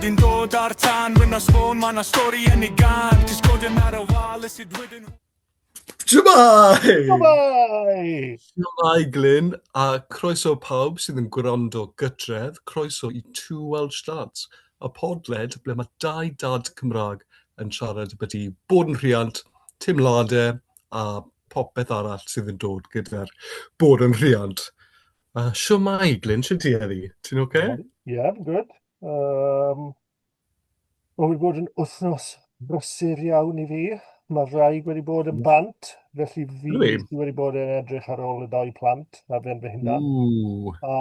Wedyn dod ar tân, Wynos Fôn, ma' 'na stori yn ei gân. Cysgodion ar y wal, y sydd wedyn... Shwmae! Shwmae! Shwmae Glyn, a croeso pawb sydd yn gwrando gytref, croeso i Two Welsh Dads, y podled ble mae dau dad Cymraeg yn siarad byti bod yn rhiant, teimladau a popeth arall sydd yn dod gyda'r bod yn rhiant. Shwmae Glyn, shwt ti heddi? Ti'n oce? Yeah, I'm good. Mae wedi bod yn wythnos brysur iawn i fi. Mae rhaid wedi bod yn bant, felly fi sydd wedi bod yn edrych ar ôl y ddau plant a fe'n fy hunan. Ww, A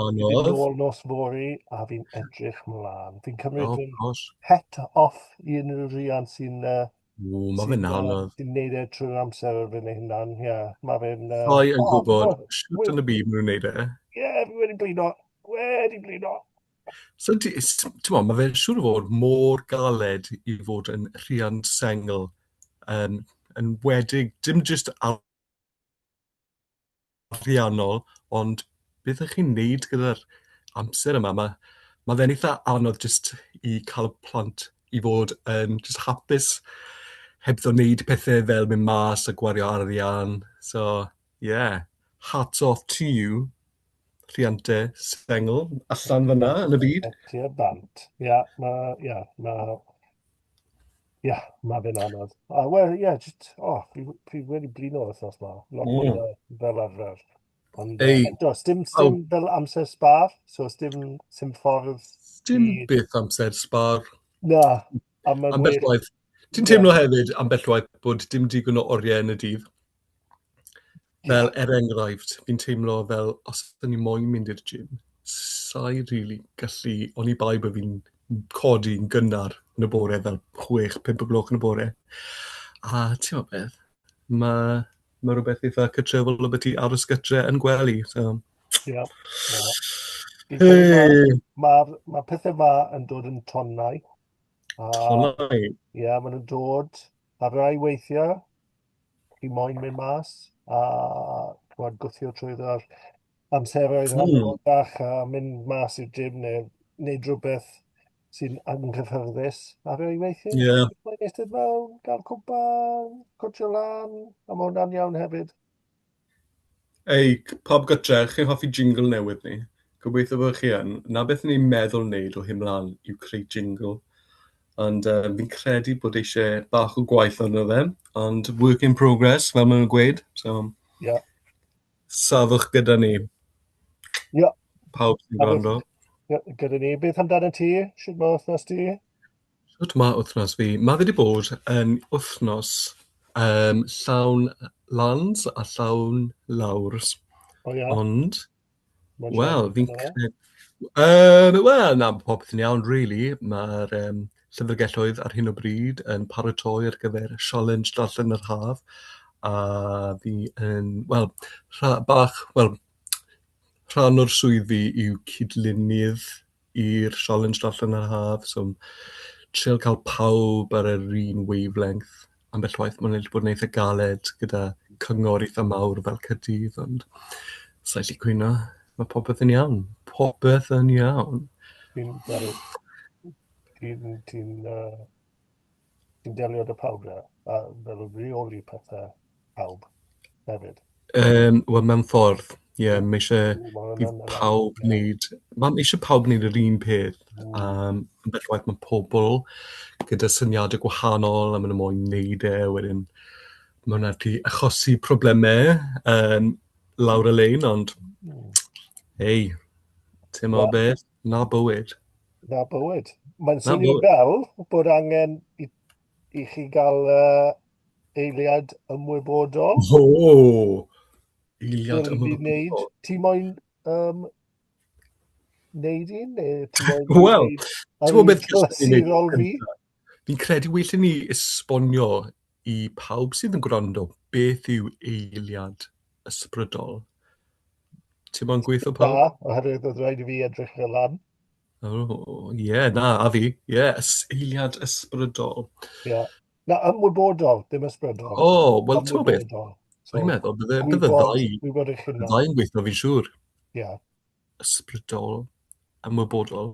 fi'n anodd. nôl nos fory a fi'n edrych mlaen. Fi'n cymryd Oh fy gosh. het off i unrhyw riant sy'n Ww, mae fe'n sy'n anodd. sy'n neud e trwy'r amser ar ben ei hunan. Ie, mae fe'n... Sai yn O, gwybod o, shwt yn y byd maen nhw'n neud e. Ie, fi wedi blino. Wedi blino. So ti, t'mo', mae fe'n siŵr o fod mor galed i fod yn rhiant sengl, yn wedig dim jyst ariannol, ond beth ych chi'n neud gyda'r amser yma? Ma' ma' fe'n eitha anodd jyst i cael plant i fod yn jyst hapus hebddo wneud pethau fel mynd mas a gwario arian. So yeah, hats off to you, rhiantau sengl allan fan'na yn y byd. Tua bant. Ie, ma' ie, ma' ie, ma' fe'n anodd. A wel, ie, jyst, o, fi wedi blino wythnos 'ma. Lot mwy na fel arfer. Ond Ei, eto, sdim, pawb. sdim fel amser sbâr, so sdim, sdim ffordd Sdim i... byth amser sbâr. Na, a mae'n Ambell well... waith. Ti'n Ie. teimlo hefyd ambell waith bod dim digon o oriau yn y dydd? Fel, er enghraifft, fi'n teimlo fel os ydyn ni moyn mynd i'r gym, sa i rili gallu, oni bai bod fi'n codi'n gynnar yn y bore fel 6, 5 o gloch yn y bore. A ti'n gwybod beth, ma' ma' rhywbeth eitha cytrefol ambyti aros gytre yn gwely, so... Ie, ie. Fi'n credu ma' Hey! ma'r ma' pethe 'ma yn dod yn tonnau. A... Tonnau? Ie, maen nhw'n dod ar rai weithiau, chi moyn mynd mas a ch'mod gwthio trwyddo'r amseroedd anoddach a mynd mas i'r gym neu wneud rhywbeth sy'n anghyffyrddus ar rai weithiau. Mae'n eistedd mewn, gael cwpan, cwtio lan, a mae hwnna'n iawn hefyd. Ei, pawb gytre, chi'n hoffi jingle newydd ni? Gobeithio bod chi yn. 'Na beth ni'n meddwl wneud o hyn mlaen yw creu jingle. Ond fi'n credu bod eisiau bach o gwaith arno fe, ond work in progress, fel maen nhw'n gweud. So, safwch gyda ni. Pawb sy'n gwrando. Gyda ni. Beth amdano ti? Shwt mae wythnos ti? Shwt mae wythnos fi? Mae fe wedi bod yn wythnos llawn lands a llawn lawrs. O ie? Ond, Mae'n wel, siarad fi'n yna. credu... Wel, na, ma' popeth yn iawn, rili. Mae'r llyfrgelloedd ar hyn o bryd yn paratoi ar gyfer sialens darllen yr haf, a fi yn, wel, rha- bach, wel, rhan o'r swydd fi yw cydlynydd i'r sialens darllen yr haf, so trial cael pawb ar yr un wavelength. Ambell waith mae'n gallu bod yn eitha galed gyda cyngor eitha mawr fel Caerdydd, ond sa i 'llu cwyno, mae popeth yn iawn, popeth yn iawn. Ti'n fel, ti'n, ti'n, ti'n delio 'da pawb 'da, a fel reoli pethau pawb hefyd. Wel, mewn ffordd, ie, mae eisiau Ma' i hwnna'n pawb wneud, ma' eisiau pawb wneud yr un peth. Ambell waith mae pobl gyda syniadau gwahanol a maen nhw moyn wneud e, wedyn ma' hwnna 'di achosi problemau lawr y lein, ond hei, ti'n meddwl beth, 'na bywyd. Na bywyd. Mae'n Na swnio bywyd. fel bod angen i chi gael eiliad ymwybodol. O! Eiliad Fel i fi wneud. ymwybodol. Ti moyn wneud un? Neu ti moyn Wel, wneud ti'n gwybod beth gallwn ni wneud clasurol fi? gyntaf? Fi'n credu well i ni esbonio i pawb sydd yn gwrando beth yw eiliad ysbrydol. Ti'n moyn gweithio pawb? Na, oherwydd oedd rhaid i fi edrych fel lan. O, ie, na, a fi. Ie, eiliad ysbrydol. Ie. Na, ymwybodol, dim ysbrydol. O, wel, ti'n gwybod beth? Ymwybodol. Dwi'n So, meddwl, bydde gwybod eich hunan. ddau yn gweithio, fi'n siŵr. Ie. Ysbrydol, ymwybodol.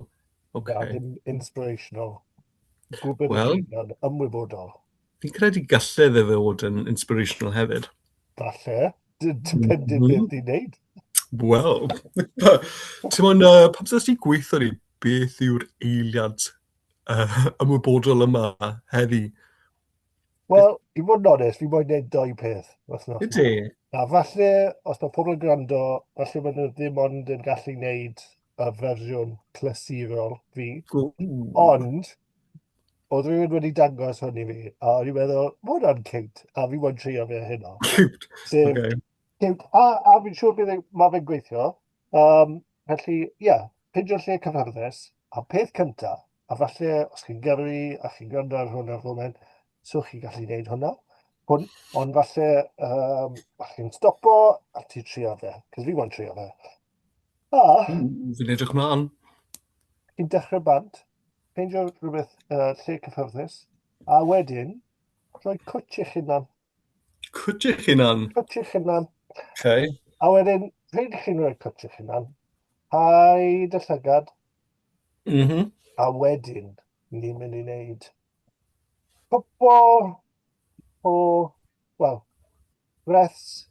Okay. Na, ddim inspirational. Gwybod Wel. eich hunan, ymwybodol. Fi'n credu gallai fe fod yn inspirational hefyd. Falle. Depending beth ti'n neud. Wel, ti'n mwyn, pam sy'n ti gweithio ni beth yw'r eiliad ymwybodol yma heddi? Wel, i fod yn onest, fi moyn gwneud dou peth wythnos yma. Ydy? A falle, os mae pobl yn gwrando, falle maen nhw ddim ond yn gallu gwneud y fersiwn clasurol fi. Ond, oedd rhywun wedi dangos hwn i fi, a o'n i'n meddwl, mae hwnna'n cute, a fi moyn trio fe heno. Cute. Sef, Okay. cute, a fi'n siŵr bydd e- mae fe'n gweithio. Felly, ie, yeah, peidio lle cyfforddus, a peth cynta, a falle os chi'n gyrru a chi'n gwrando ar hwn ar foment, so chi'n gallu gwneud hwnna, hwn, ond falle falle chi'n stopo a ti'n trio fe, cos fi moyn trio fe. A Fi'n edrych mlaen. Chi'n dechrau bant, peidio rhywbeth lle cyfforddus, a wedyn rhoi cwtch i'ch hunan. Cwtch i'ch hunan? Cwtch i'ch hunan. Okay. A wedyn, pryd chi'n rhoi cwtch i'ch hunan, paid y llygad. A wedyn, ni'n mynd i wneud cwpl o, wel, breaths.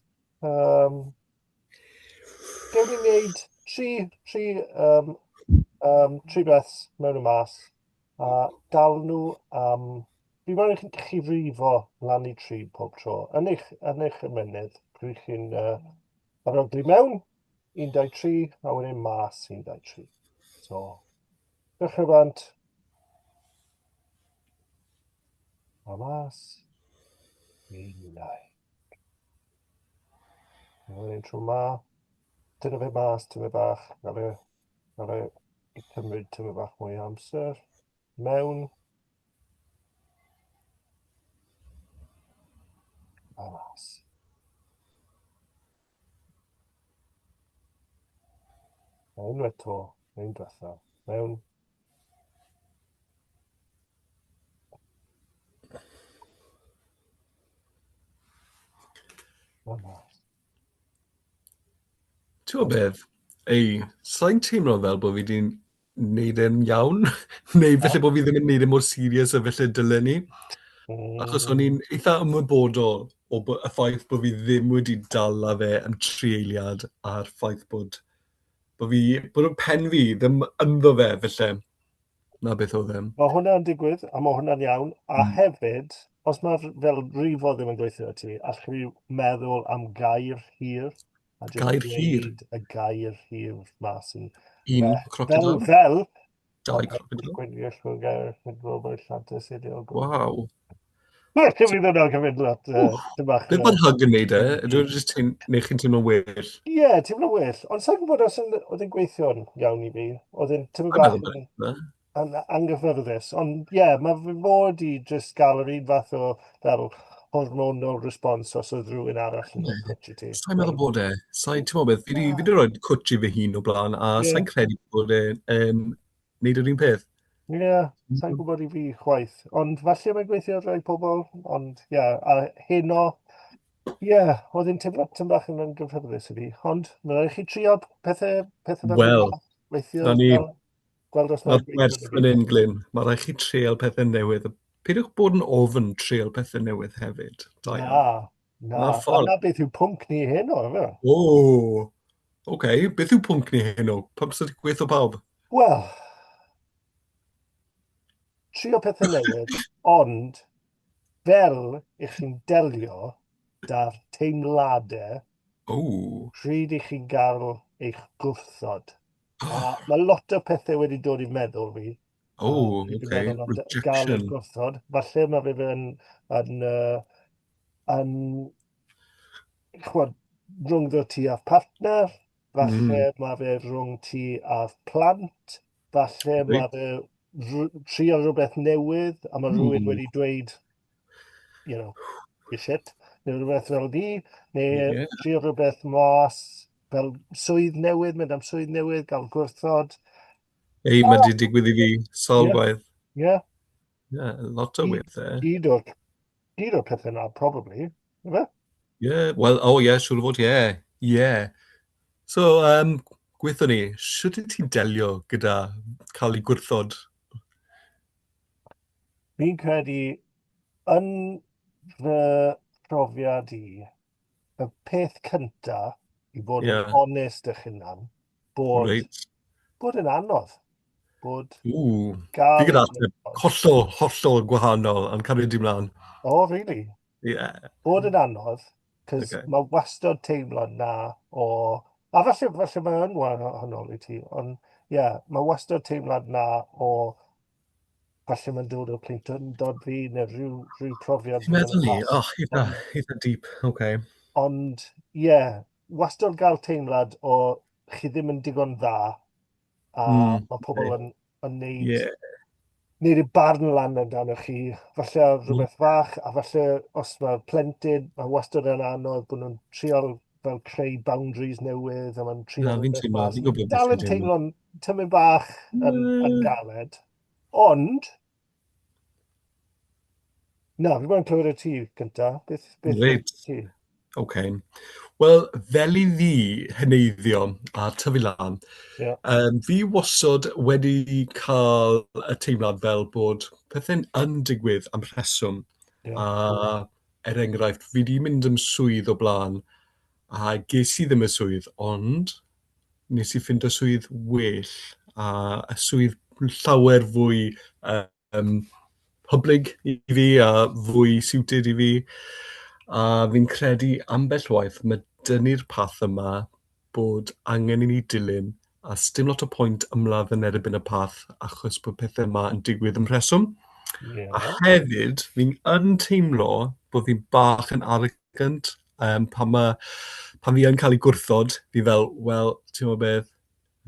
Gewn ni wneud tri breaths mewn y mas, a dal nhw am... Fi moyn i chi frifo lan i 3 pob tro, yn eich ymennydd, pryd chi'n arogli mewn, 1, 2, 3, a wedyn mas, 1, 2, 3. So, dechrau bant, a mas, 1, 2. A wedyn trwy ma, dyna fe mas, tyma bach, na fe, na fe i cymryd tyma bach mwy o amser, mewn, a mas. A unwaith to, un diwetha, mewn. A mas. Ti'n gwybod beth? Ei, sa'n teimlo fel bod fi wedi wneud e'n iawn, neu falle bod fi ddim yn wneud e mor serious a falle dylen ni. Achos o'n i'n eitha ymwybodol o y ffaith bod fi ddim wedi dala fe am 3 eiliad a'r ffaith bod fi, bod y pen fi ddim ynddo fe, felly. Na beth oedd e. Mae hwnna'n digwydd, a mae hwnna'n iawn. A hefyd, os mae fel rifo ddim yn gweithio i ti, allwch chi meddwl am gair hir. A jyst Gair hir? dweud y gair hir mas yn Un crocodile? Fel, Dau crocodile? Gwyn Gwyn gair, Gwyn Gwyn Llantes Ideo. Waw. Wel, ti'n mynd yna cymryd lot, tym bach. Beth mae'r hug yn neud e? Ydw i'n jyst neu chi'n teimlo'n well? Ie, teimlo'n well. Ond sa'n gwybod os oedd e'n gweithio'n iawn i fi. Oedd e'n teimlo Dwi'n bach meddwl bod e. yn anghyffyrddus. Ond ie, mae fy mod i jyst gael yr un fath o fel hormonal response os oedd rhywun arall yn rhoi cwtch i ti. Sa'n meddwl bod e. Sa'n, ti'n meddwl beth, fi 'di rhoi cwtch i fy hun o blaen, a sa'n credu bod e'n neud yr un peth. Ie, sa'n gwybod i fi chwaith. Ond falle mae'n gweithio ar rai pobl, ond ie, a heno, ie, oedd e'n teimlo tipyn bach yn anghyffyrddus i fi, ond mae'n rhaid i chi trio pethau fel Wel, hynna, weithio na ni. fel, gweld os Mae'r mae'n gweithio wers i fi. fan hyn, Glyn. Mae rhaid chi treial pethau newydd. A peidiwch bod yn ofn treial pethau newydd hefyd. Da iawn. Na, na. Na'r ffordd. A na beth yw pwnc ni heno, ife? O, oce. Beth yw pwnc ni heno? Pam sydd wedi gweithio pawb? Wel, trio pethau newydd, ond fel ych chi'n delio da'r teimladau pryd ych chi'n gael eich gwrthod. A mae lot o pethau wedi dod i meddwl fi. O, Dwi 'di oce. meddwl am gael eich Rejection. gwrthod. Falle mae fe yn, ch'mod, rhwngddo ti a'r partner, falle mae fe rhwng ti a'r plant, falle mae fe trio rhywbeth newydd, a mae rhywun wedi dweud, you know, you're shit, neu rhywbeth fel di, neu trio rhywbeth mas, fel swydd newydd, mynd am swydd newydd, gael gwrthod. Ei, mae wedi digwydd i fi sawl gwaith. Ie, lot o weithiau. Gyd o'r pethau na, probably. Ife? Ie, wel, o ie, siŵr o fod, ie. Ie. So, Gweithio ni, sut wyt ti'n delio gyda cael ei gwrthod? Fi'n credu, yn fy profiad i, y peth cynta i fod yn onest â'ch hunan, bod, bod yn anodd. Bod Ww, fi gyda ateb hollol, hollol gwahanol, ond cario di mlaen. Oh, really? Yeah. Bod yn anodd, cos okay. mae wastad teimlad na o... A falle, falle mae yn wahanol i ti, ond ie, yeah, mae wastad teimlad na o falle mae'n dod o plentyndod fi neu rhyw, rhyw profiad. Ti'n meddwl ni? Oh, eitha, eitha deep, oce. Okay. Ond, ie, yeah, wastad gael teimlad o chi ddim yn digon dda a mae pobl yn, yn neud, neud eu barn lan amdano chi, falle ar rhywbeth fach, a falle os mae'r plentyn, mae wastad yn anodd bod nhw'n trial fel creu boundaries newydd, a mae'n trial... Na, fi'n teimlo, fi'n gwybod beth Dal yn teimlo'n tymyn bach yn, yn galed, ond... Na, fi moyn clywed y ti gynta. Beth, beth Reit. ti? OK. Wel, fel i fi heneiddio a tyfu lan, fi wastad wedi cael y teimlad fel bod pethau'n yn digwydd am rheswm. A er enghraifft, fi 'di mynd am swydd o blaen a ges i ddim y swydd, ond wnes i ffindo swydd well a y swydd llawer fwy hyblyg i fi a fwy suited i fi. A fi'n credu ambell waith mae dynnu'r path yma bod angen i ni dilyn a sdim lot o pwynt ymladd yn erbyn y path achos bod pethau yma yn digwydd am rheswm. A hefyd, fi'n yn teimlo bod fi'n bach yn arrogant pan, ma, pan fi yn cael ei gwrthod, fi fel, wel, ti'n gwybod beth,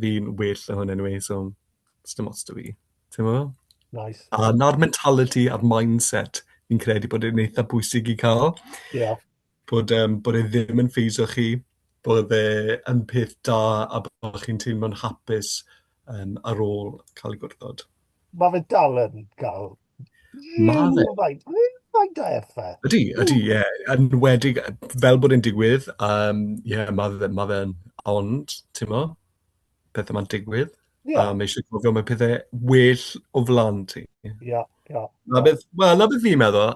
fi'n well na hwn anyway, so sdim ots 'da fi. Ti'n meddwl? Nice. A 'na'r mentality a'r mindset fi'n credu bod e'n eitha bwysig i cael. Bod, bod e ddim yn ffeiso chi, bod e yn peth da a bod chi'n teimlo'n hapus ar ôl cael ei gwrthod. Mae fe dal yn gael Ma' fe. rhywfaint, rhywfaint o effaith. Ydy, ydy, ie. Yn enwedig fel bod e'n digwydd, ie, ma' fe, ma' fe'n, ond, ti'n mo, pethau ma'n digwydd. A mae eisiau cofio mae pethau well o flaen ti. Ie, ie. Na beth, wel, na beth fi'n meddwl.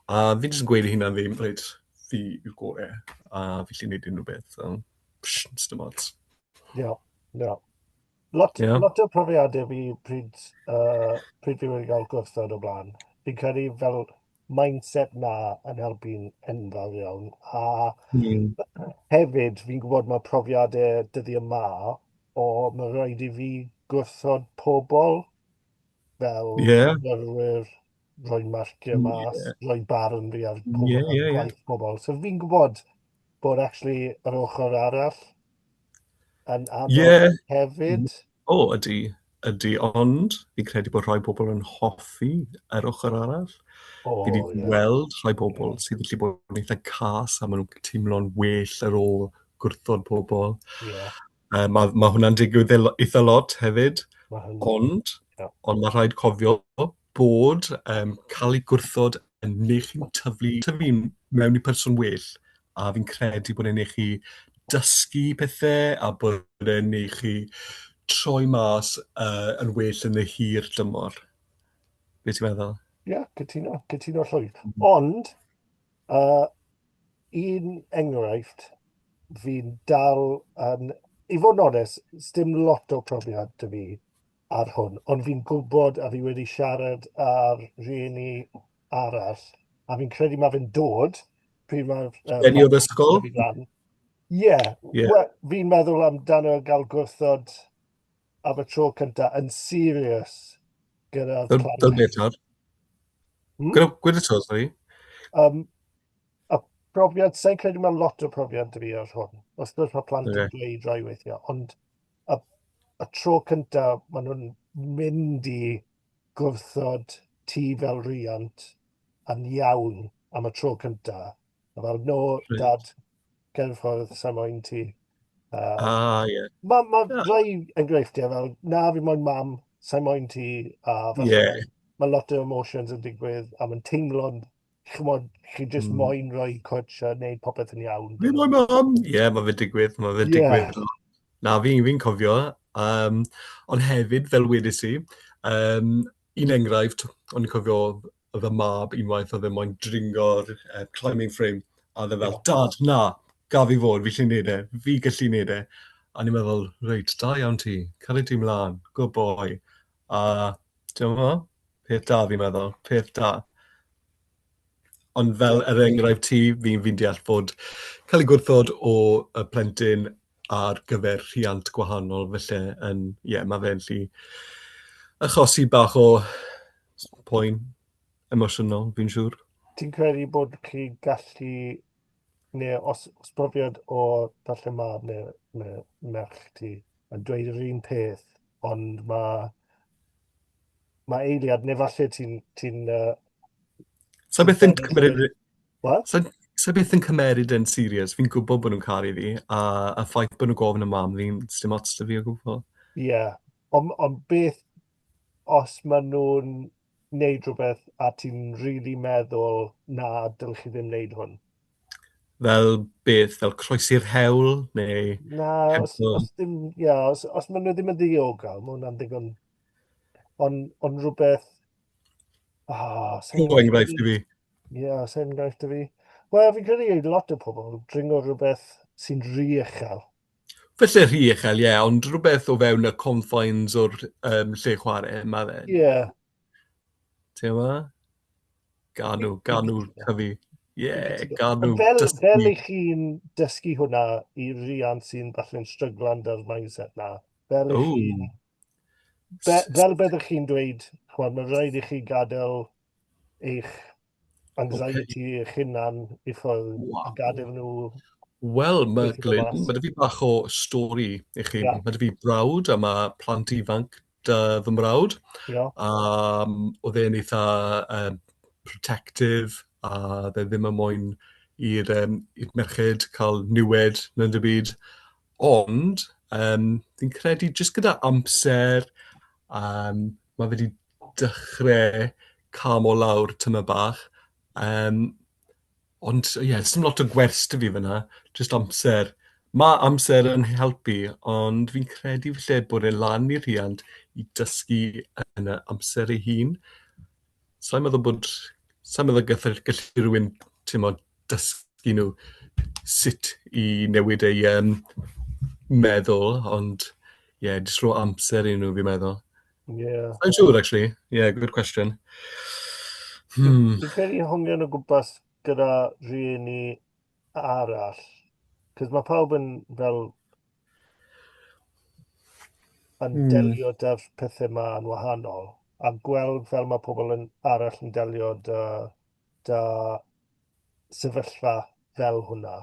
A fi jyst yn gweud i hunan fi, reit, fi yw'r gorau, a fi 'llu gwneud unrhyw beth, so, psh, sdim ots. Ie, ie. Lot, lot o profiadau fi pryd, pryd fi wedi cael gwrthod o blaen. Fi'n credu fel mindset na yn helpu'n enfawr iawn. A hefyd, fi'n gwybod mae profiadau dyddiau yma o mae rhaid i fi gwrthod pobl fel myfyrwyr, rhoi marciau mas, rhoi barn fi ar pobl, ar gwaith pobl. So fi'n gwybod bod actually yr ochr arall yn anodd hefyd. O, ydy, ydy, ond fi'n credu bod rhai pobl yn hoffi yr ochr arall. Fi 'di gweld rhai pobl sydd wedi bod yn eitha cas a maen nhw'n teimlo'n well ar ôl gwrthod pobl. Ma' ma' hwnna'n digwydd eitha lot hefyd, ond ond ma' rhaid cofio bod cael ei gwrthod yn wneud chi'n tyfu tyfu mewn i person well, a fi'n credu bod e'n wneud chi dysgu pethau a bod e'n wneud chi troi mas yn well yn y hir dymor. Be ti'n meddwl? Ie, yeah, cytuno, cytuno llwyr. Ond, un enghraifft fi'n dal yn... I fod yn onest, sdim lot o profiad 'da fi ar hwn, ond fi'n gwybod a fi wedi siarad â'r rhieni arall, a fi'n credu mae fe'n dod pryd mae'r... Rhieni o'r ysgol? Ie, yeah. Fi'n meddwl amdano gael gwrthod am y tro cyntaf yn serious gyda'r plant. Fel beth nawr? Gwed y tro, sori. Y profiad, sa'n credu mae lot o profiad 'da fi ar hwn. Wrth gwrs mae plant yn dweud rai weithiau, ond y, y tro cyntaf maen nhw'n mynd i gwrthod ti fel riant yn iawn am y tro cyntaf. A fel, no, dad, ger i ffordd, sa moyn ti. Ie. Mae ma rai enghreifftiau fel, na, fi moyn mam, sa moyn ti, a falle mae lot o emotions yn digwydd, a mae'n teimlo'n, ch'mod, chi jyst moyn rhoi cwtsh a wneud popeth yn iawn. Fi moyn mam! Ie, mae fe'n digwydd, mae fe'n digwydd. Na, fi'n fi cofio. Ond hefyd, fel wedes i, un enghraifft, o'n i'n cofio oedd y mab unwaith oedd e moyn dringo'r climbing frame, a oedd e fel, "Dad, na, gaf fi fod, fi gallu neud e, fi gallu neud e." A ni'n meddwl, "Reit, da iawn ti, cario ti mlaen, good boy." A ti'n meddwl, peth da fi'n meddwl, peth da. Ond fel yr enghraifft ti, fi'n fi deall fod cael ei gwrthod o y plentyn ar gyfer rhiant gwahanol, felly yn, ie, yeah, mae fe'n lli achosi bach o poen emosiynol, fi'n siŵr. Ti'n credu bod chi gallu, neu os profiad o falle mab neu merch ti yn dweud yr un peth, ond mae eiliad, neu falle ti'n... Ti Sa beth yn cymryd... What? Sa beth yn cymeryd yn serious. Fi'n gwybod bod nhw'n caru fi, a ffaith bod nhw'n gofyn am mam fi'n dim ots 'da fi o gwbl. Ie, yeah. Ond on beth os maen nhw'n neud rhywbeth a ti'n really meddwl na, dylech chi ddim neud hwn? Fel beth? Fel croesi'r hewl, neu... Na, os ddim, yeah, os maen nhw ddim yn ddiogel, mae hwnna'n ddigon... Ond on rhywbeth... Oh, O enghraifft i fi. Ie, yeah, sa'n enghraifft i fi. Wel, fi'n credu i lot o pobl dringo rhywbeth sy'n rhy uchel. Felly rhy uchel, ie, yeah, ond rhywbeth o fewn y confines o'r lle chwarae, mae fe. Ie. Yeah. Ti'n gwybod? Ga nhw tyfu. Ie, ga nhw Fel, dysgu. Fel i chi'n dysgu hwnna i riant sy'n falle'n stryglan 'da'r mindset na, fel i chi'n... Fel byddwch chi'n dweud, chwan, mae rhaid i chi gadael eich anxiety eich hunan i ffwrdd a gadael nhw. Wel, mae Glyn, mae 'da fi bach o stori i chi. Yeah. Mae 'da fi brawd a mae plant ifanc 'da fy mrawd. Yeah. A oedd e'n eitha protective, a oedd e ddim yn moyn i'r merched cael niwed na dim byd. Ond fi'n credu jyst gyda amser, mae fe wedi dechrau calmo lawr tyma bach. Ond ie, yeah, dim lot o gwers 'da fi fyna, jyst amser. Mae amser yn helpu, ond fi'n credu falle bod e lan i'r rhiant i dysgu yn y amser ei hun. Sa'n meddwl bod... Sa'n meddwl gallu rhywun, ti'n mo, dysgu nhw sut i newid eu meddwl, ond ie, yeah, jyst rho amser i nhw, fi'n meddwl. Yeah. Sa'n siŵr, actually. Yeah, good question. Fi'n credu hongian o gwmpas gyda rhieni arall. Cos mae pawb yn fel yn delio 'da'r pethau yma yn wahanol, a gweld fel mae pobl yn arall yn delio 'da sefyllfa fel hwnna.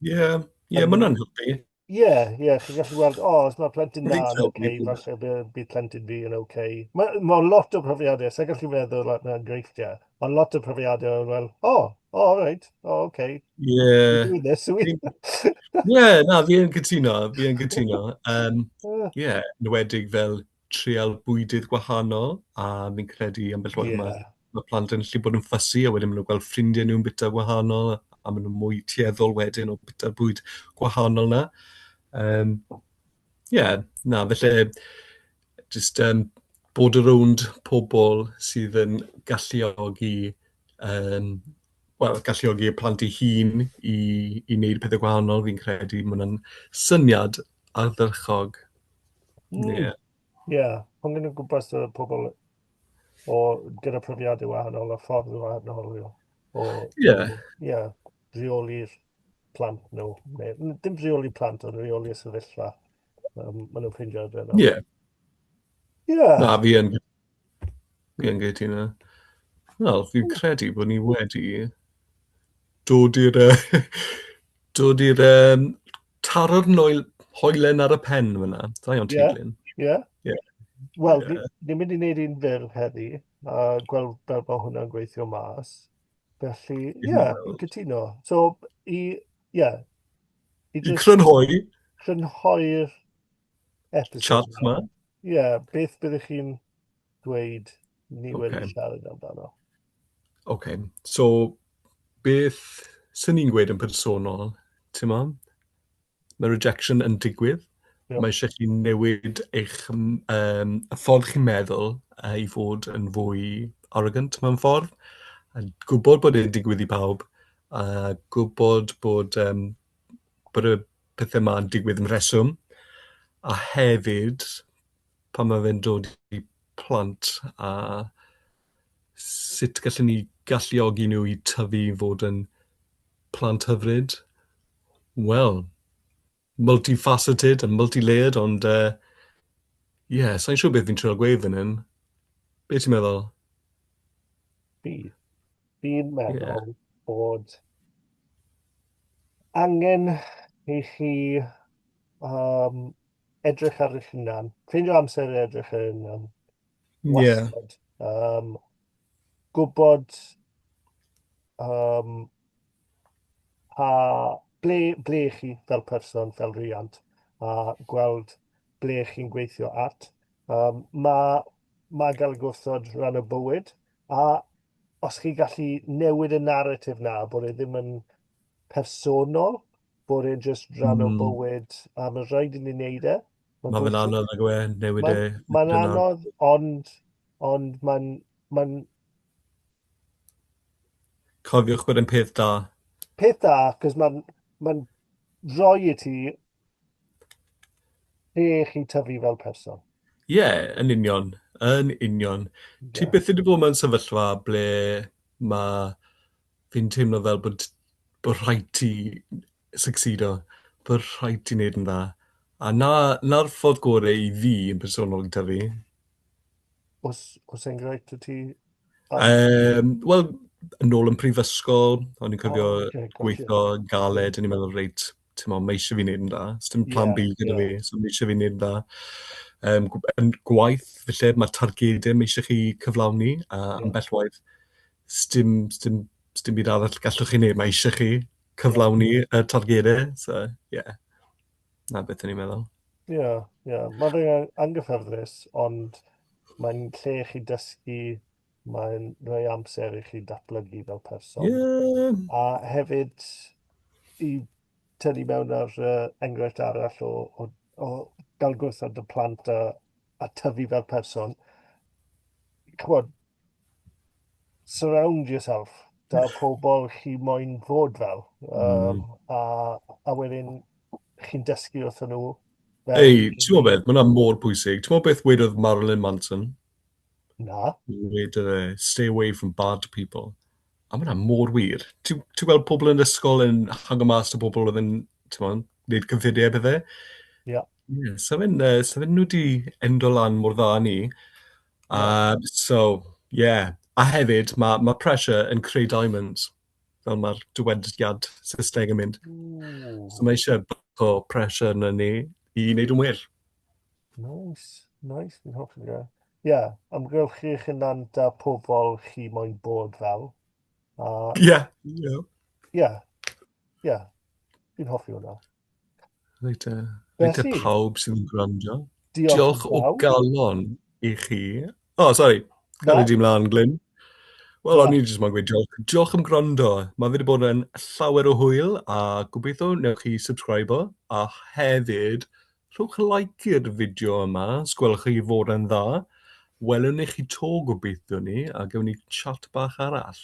Ie, mae hwnna'n helpu. Ie, chi'n gallu gweld, o, os mae plentyn na yn oce, falle bydd plentyn fi yn oce. Mae ma lot o profiadau, sa'n gallu meddwl am enghreifftiau, ond lot o profiadau fel, o, oh, reit, o, oce. Ie. Doing this, we... Ie, na, fi yn cytuno, fi yn cytuno. Ie, enwedig fel trial bwydydd gwahanol, a fi'n credu ambell waith mae plant yn gallu bod yn fussy, a wedyn maen nhw'n gweld ffrindiau nhw'n bwyta gwahanol, a maen nhw'n mwy tueddol wedyn o bwyta'r bwyd gwahanol na. Yeah, na, felly jyst bod around pobl sydd yn galluogi, wel, galluogi y plant eu hun i wneud pethau gwahanol, fi'n credu mae hwnna'n syniad ardderchog. Ie. Ie, hongian o gwmpas y pobl o gyda profiadau wahanol a ffordd wahanol o ie, reoli'r plant nhw. Neu, dim reoli plant, ond reoli'r sefyllfa. Maen nhw'n ffeindio ar Ie. Ie. Na, fi yn gytuno. Wel, fi'n credu bod ni wedi dod i'r taro'r hoelen ar y pen fyna. Da iawn ti, Glyn. Ie. Ie. Wel, ni'n mynd i wneud un fyr heddi, a gweld fel bod hwnna'n gweithio mas. Felly, ie, yeah, fi'n cytuno. So, i, ie. Yeah, i I crynhoi crynhoi'r episode chat ma. Ie, yeah, beth byddwch chi'n dweud ni wedi siarad amdano? OK, so beth sy'n ni'n gweud yn personol, ti'n mo? Mae rejection yn digwydd. Ie. Mae eisiau chi newid eich y ffordd chi'n meddwl i fod yn fwy arrogant mewn ffordd. A gwybod bod e'n digwydd i pawb, a gwybod bod y pethau 'ma'n digwydd am rheswm. A hefyd, pan mae fe'n dod i plant a sut gallwn ni galluogi nhw i tyfu i fod yn plant hyfryd? Wel, multifaceted and multi-layered, ond ie, sa i'n siŵr beth fi'n trio gweud fan hyn. Be ti'n meddwl? Fi? Fi'n meddwl bod angen i chi edrych ar eich hunan, ffeindio amser i edrych ar eich hunan. Wastad. Gwybod pa, ble chi fel person, fel rhiant, a gweld ble chi'n gweithio at. Mae gael gwrthod rhan o bywyd, a os chi gallu newid y narratif na, bod e ddim yn personol, bod e'n just rhan o bywyd, a mae rhaid i ni wneud e. Mae fe'n anodd nag yw e, newid e. Mae'n anodd, ond mae'n Cofiwch bod e'n peth da. Peth da, cos mae'n rhoi i ti lle chi'n tyfu fel person. Ie, yeah, yn union. Yn union. Ti byth wedi bod mewn sefyllfa ble mae fi'n teimlo fel bod rhaid ti succeedo, bod rhaid ti wneud yn dda. A 'na'r ffordd gorau i fi yn personol i tyfu. Oes enghraifft o ti? Wel, yn ôl yn prifysgol, o'n i'n cofio gweithio galed, o'n i'n meddwl, reit, ti'mod, mae eisiau fi wneud yn dda. Sdim plan B gyda fi, so mae eisiau fi wneud yn dda. Yn gwaith, falle, mae targedau mae eisiau chi cyflawni, a ambell waith, sdim byd arall gallwch chi wneud, mae eisiau chi cyflawni y targedau, so ie. Yeah. 'Na beth o'n i'n meddwl. Ie, ie. Mae fe'n anghyffyrddus, ond mae'n lle chi dysgu, mae'n rhoi amser i chi datblygu fel person. A hefyd, i tynnu mewn ar enghraifft arall o gael gwrthod y plant a tyfu fel person, ch'mod, surround yourself 'da pobl chi moyn fod fel. A wedyn chi'n dysgu wrthyn nhw. Ei, ti'n gwybod beth, mae hwnna mor bwysig. Ti'n gwybod beth wedodd Marilyn Manson? Na. Wedodd e, "Stay away from bad people." A mae hwnna mor wir. Ti'n gweld pobl yn ysgol yn hango mas o bobl oedd yn, ti'n gwybod, gwneud cyffuriau a pethau? Ie. Yeah, so fe'n nhw 'di endo lan mor dda ni. So, yeah. A hefyd, mae pressure yn creu diamonds, fel mae'r dywediad Saesneg yn mynd. So mae eisiau bach o pressure arno ni i wneud yn well. Nice, nice, fi'n hoffi fe. Ie, yeah, amgylchu eich hunan 'da pobl chi moyn bod fel. Ie, ie. Ie, ie, fi'n hoffi hwnna. Reit te. Reit te pawb sydd yn gwrando. Diolch o galon i chi. O, oh, sori. Cael di mlaen, Glyn. Wel, o'n i jyst moyn gweud diolch. Diolch am gwrando. Mae fe wedi bod yn llawer o hwyl a gobeithio wnewch chi subscribe a hefyd rhowch like i'r fideo yma os gwelwch chi fod yn dda. Welwn ni chi 'to gobeithio ni a gewn ni chat bach arall.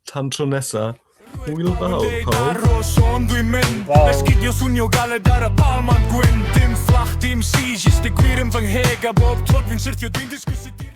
Tan tro nesa, hwyl fawr pawb. Dwi'n mynd, esgidio swnio galed ar y palmant gwyn. Dim fflach, dim sîs, jyst y gwir yn fy ngheg. A bob tro dwi'n syrthio dwi'n disgwyl sut i.